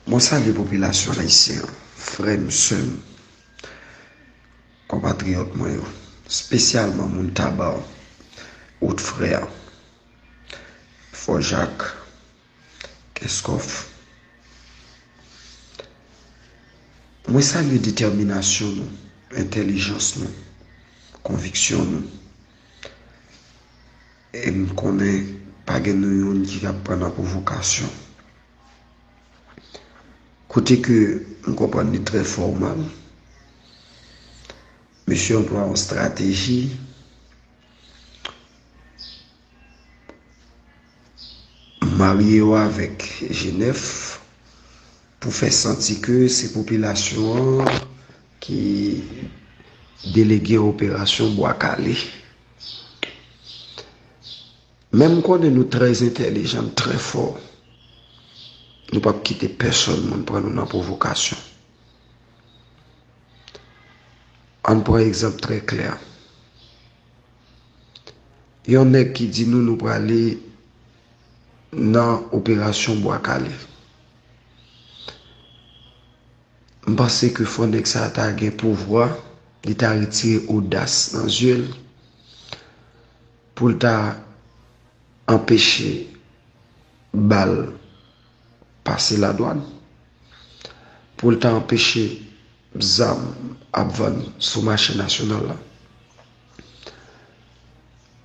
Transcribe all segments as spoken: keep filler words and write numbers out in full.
Mwen salye popilasyon ayisyen an, frè m, sè m, konpatriyòt mwen yo, espesyalman moun Taba, Wotfrè, Fò Jak, Kèskòf. Mwen salye detèminasyon nou, entèlijans nou, konviksyon nou. E m konnen pa gen nou youn ki ap pran nan pwovokasyon. Kote ke m konprann li trè fòmal, mesye anplwaye yon estrateji, marye yo avèk Jenèf pou fè santi ke se popilasyon an ki delege operasyon Bwa Kale. Men m konnen nou trè entèlijan, trè fò. Nou p ap kite pèsonn moun pran nou nan pwovokasyon. Ann pran egzanp trè klè. Yon nèg ki di nou nou prale nan operasyon Bwa Kale. M panse ke fò nèg sa a ta gen pouvwa, li ta retire odas nan zye l, pou l ta anpeche bal pase ladwàn, pou l ta anpeche zam ap vann sou mache nasyonal la,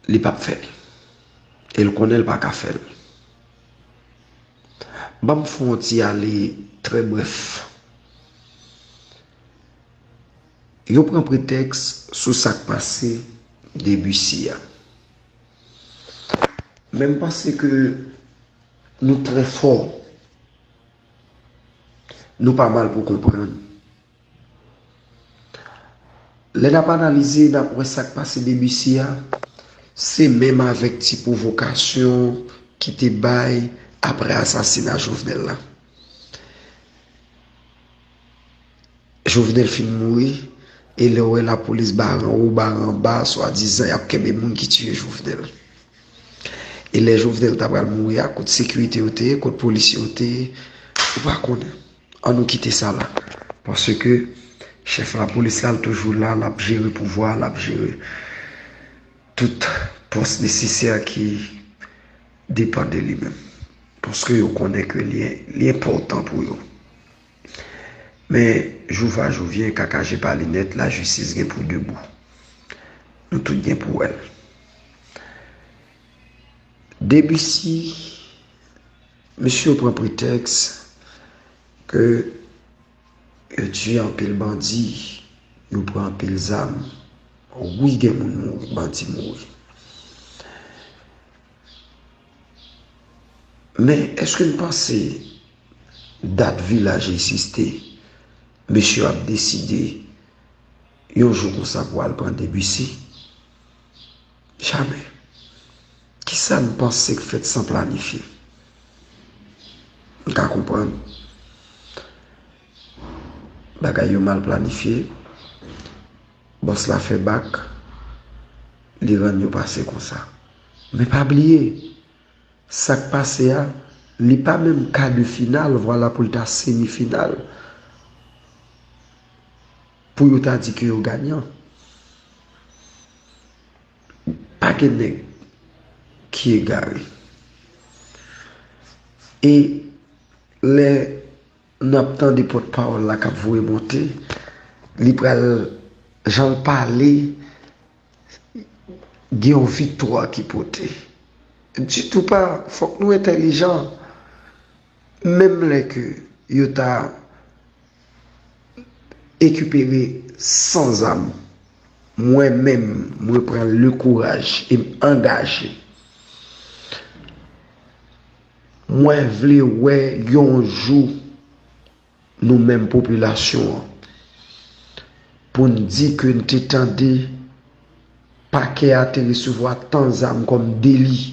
li p ap fè l. E l konnen l pa ka fè l. Ban m fè yon ti ale trè brèf. Yo pran pretèks sou sa k pase Debussy a. Men m panse ke nou trè fò. Nou pa mal pou konprann. Lè n ap analize, n ap wè sa k pase Debussy a, se menm avèk ti pwovokasyon ki te bay apre asasina Jovenel la. Jovenel fin mouri, e lè w wè lapolis bare anwo, bare anba, swadizan y ap kenbe moun ki tiye Jovenel. E lè Jovenel ta pral mouri a, kot sekirite yo te ye, kot polisye yo te ye, ou pa konnen. Ann nou kite sa la. Paske chèf lapolis la, l toujou la, l ap jere pouvwa, l ap jere tout pòs nesesè ki depann de li menm. Paske yo konnen ke li, li enpòtan pou yo. Men, jou va jou vyen, kaka je pa linèt, lajistis gen pou debou. Nou tout gen pou wè l. Debussy, mesye yo pran pretèks ke yo tiye anpil bandi, yo pran anpil zam. Wi, gen moun mouri, bandi mouri. Men, èske n panse dat vilaj egziste, mesye ap deside yon jou konsa pou al pran Debussy? Jamè. Kisa n panse k fèt san planifye? M ka konprann. Bagay yo mal planifye. Bòs la fè bak. Li rann yo pase konsa. Men pa bliye, sa k pase a, li pa menm ka de final, vwala pou l ta semi final. Pou yo ta di ke yo ganyan. Pa gen nèg ki egare. E lè n ap tande pòtpawòl la k ap voye monte, li pral, jan l pale, gen yon viktwa ki pote. Ditou pa, fòk nou entèlijan. Menm lè ke yo ta ekipere san zam, mwen menm, mwen pran le kouraj e m angaje. Mwen vle wè yon jou nou menm popilasyon an, pou n di ke n te tande pakè a te resevwa tan zam kòm deli.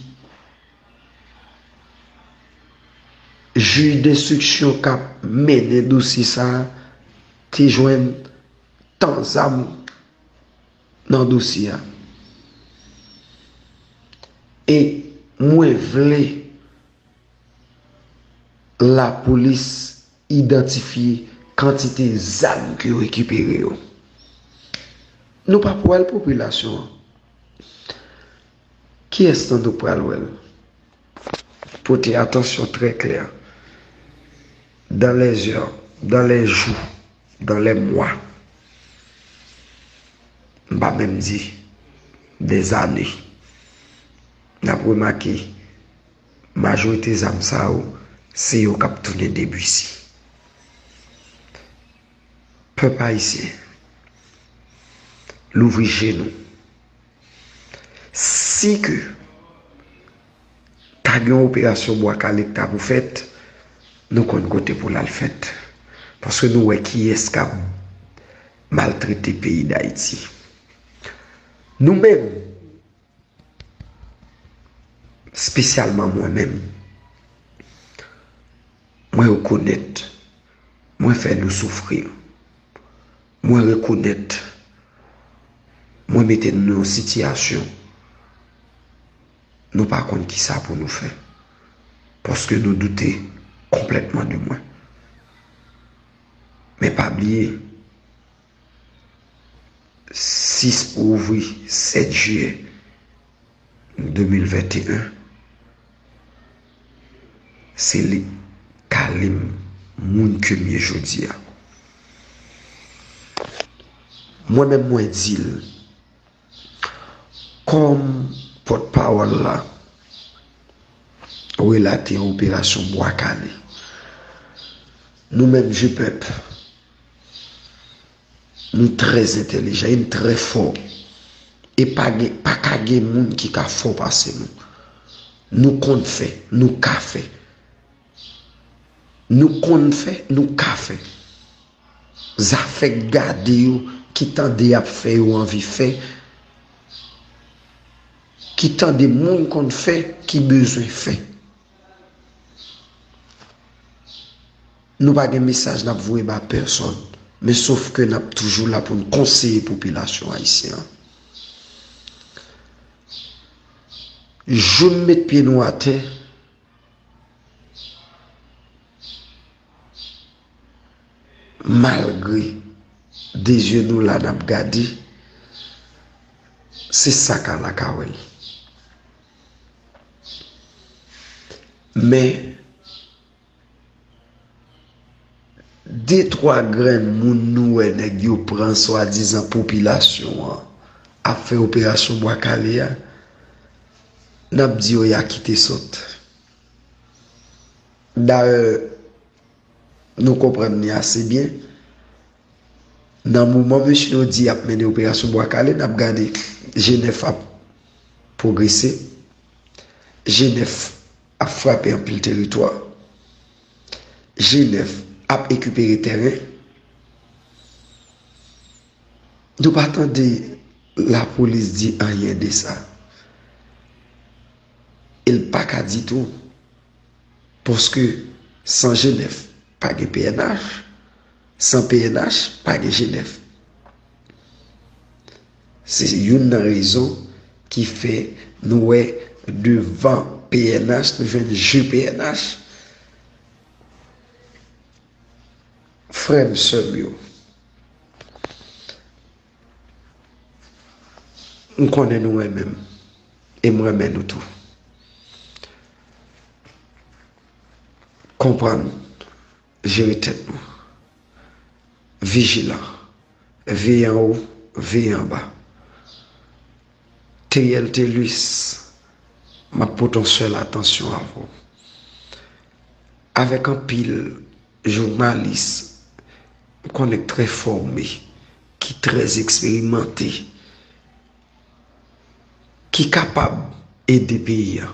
Jij denstriksyon k ap mennen dosye sa a te jwenn tan zam nan dosye a. E mwen vle lapolis idantifye kantite zam ke yo rekipere yo. Nou pa pou wè l popilasyon an. Kiyès nan nou pral wè l? Pote atansyon trè klè. Dans les heures, dans les jours, dans les mois, m pa menm di des années, n ap remake majorite zam sa yo, se yo k ap tounen debisi. Pèp ayisyen, louvri je nou. Si ke ta gen yon operasyon bwa kale k ta pou fèt, nou konn kote pou l al fèt. Paske nou wè kiyès k ap maltrete peyi Dayiti. Nou menm, espesyalman mwen menm, mwen rekonèt, mwen fè nou soufri. Mwen rekonèt, mwen mete nou nan yon sitiyasyon nou pa konn kisa pou nou fè. Paske nou doute konplètman de mwen. Men pa bliye, sis pou ouvri sèt jiyè de mil venteyen, se li k ale m moun ke m ye jodi a. Mwen menm mwen di l, kòm pòtpawòl la relate yon operasyon bwa kale. Nou menm Jipèp, nou trè entèlijan e n trè fò. E pa gen, pa ka gen moun ki ka fò pase nou. Nou konn fè, nou ka fè. Nou konn fè, nou ka fè. Zafè gade yo, ki tande y ap fè yo anvi fè, ki tande moun konn fè, ki bezwen fè. Nou pa gen mesaj n ap voye ba pèsòn, men sof ke n ap toujou la pou n konseye popilasyon ayisyen an. Jou n met pye nou atè, malgre de zye nou la n ap gade, se sa k a la ka wè l. Men, de twa grenn moun nou wè nèg yo pran swadizan popilasyon an ap fè operasyon bwa kale a, n ap di yo y a kite sòt. Dayè, nou konprann li ase byen. Nan moman mesye yo di y ap mennen operasyon bwa kale, n ap gade G nèf ap pwogrese, G nèf ap frape anpil teritwa, G nèf ap rekipere tèren. Nou pa tande lapolis di anyen de sa. E l pa ka di tou. Paske san G nèf, pa gen P N H. San P N H, pa gen G nèf. Se youn nan rezon ki fè nou wè devan P N H, nou jwenn G P N H. Frè m, sè m yo, m konnen nou renmen m, e m renmen nou tou. Konprann, jere tèt nou. Vijilan, veye anwo, veye anba. T L T Lus, m ap pote yon sèl atansyon avè w. Avèk anpil jounalis, m konnen k trè fòme, ki trè eksperimante, ki kapab ede peyi a.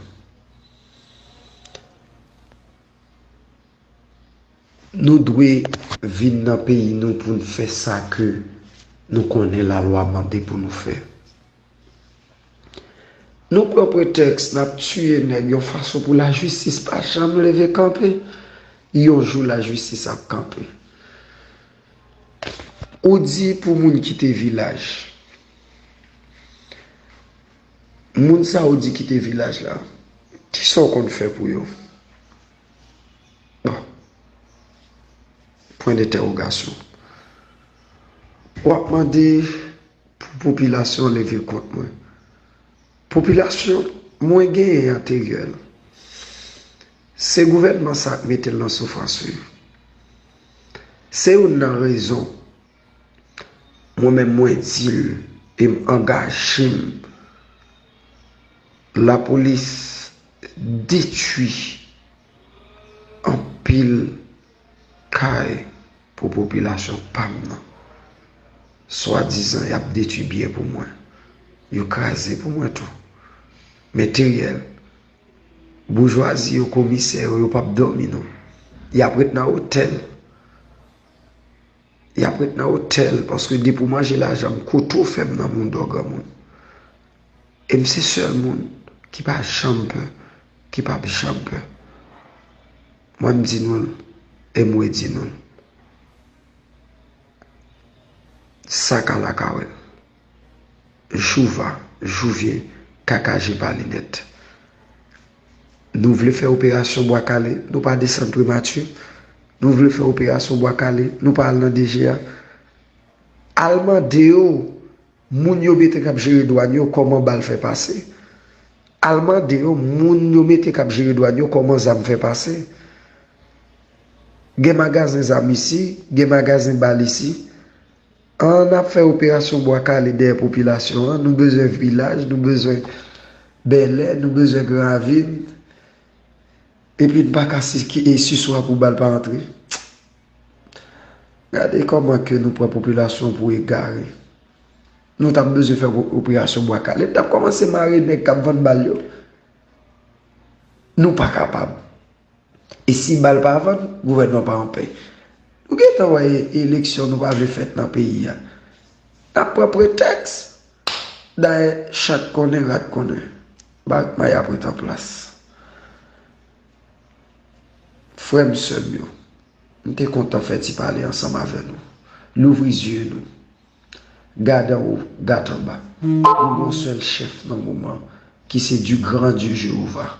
Nou dwe vin nan peyi nou pou n fè sa ke nou konnen lalwa mande pou nou fè. Nou pran pretèks n ap tiye nèg yon fason pou lajistis pa janm leve kanpe. Yon jou lajistis ap kanpe. Ou di pou moun kite vilaj. Moun sa ou di kite vilaj la, kisa w konn fè pou yo? Bon. Pwen dentèwogasyon. W ap mande pou popilasyon leve kont mwen. Popilasyon mwen genyen an, Teriel, se gouvènman sa k mete l nan soufrans, wi. Se youn nan rezon mwen menm mwen di l e m angaje m. Lapolis detwi anpil kay pou popilasyon pa m nan. Swadizan y ap detwi byen pou mwen. Yo kraze pou mwen tou. Men Teriel, boujwazi yo, komisè yo, yo p ap dòmi non. Y ap ret nan otèl. Y ap ret nan otèl, paske depi w manje lajan m, kote w fè m nan mouda w granmoun. E m se sèl moun ki pa janm pè, ki p ap janm pè. Mwen m di nou l, e m redi nou l. Sa ka lakawèl. Jou va, jou vyen, kaka je pa linèt. Nou vle fè operasyon Bwa Kale, nou pa desann Primati. Nou vle fè operasyon Bwa Kale, nou pa al nan D G A. Al mande yo, moun yo mete k ap jere dwàn yo, kòman bal fè pase. Al mande yo, moun yo mete k ap jere dwàn yo, kòman zam fè pase. Gen magazen zam isi, gen magazen bal isi. Ann ap fè operasyon Bwa Kale dèyè popilasyon an. Nou bezwen Vilaj, nou bezwen Bèlè, nou bezwen Gran Ravin. Epi n pa ka siswa pou bal pa antre. Gade kòman ke nou pran popilasyon pou egare. Nou t ap bezwen fè operasyon Bwa Kale. N t ap kòmanse mare nèg k ap vann bal yo. Nou pa kapab. E si bal pa vann, gouvènman pa anpè. Nou gentan wè eleksyon nou pa vle fèt nan peyi a. N ap pran pretèks. Dayè, chat konnen, rat konnen. Bagay ap ret an plas. Frè m, sè m yo, m te kontan fè ti pale ansanm avè nou. Louvri zye nou. Gad anwo, gad anba. Nou gen yon sèl chèf nan moman, ki se du grand Dieu Jewova.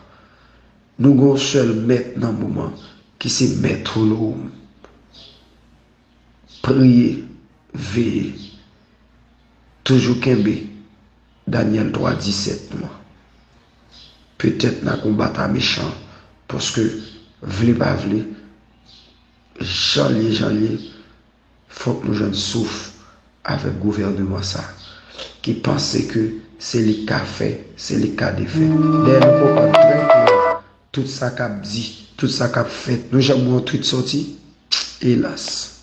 Nou gen yon sèl mèt nan moman, ki se Mèt Olowm. Priye, veye. Toujou kenbe Danyèl twa disèt nou an. Petèt n a konbat a mechan, paske, vle pa vle, jan l ye, jan l ye, fòk nou jwenn souf avèk gouvènman sa, ki panse ke se li k ka fè, se li k ka defè. Dayè, nou konprann trè klè tout sa k ap di, tout sa k ap fèt. Nou janm wè yon twit sòti? Elas.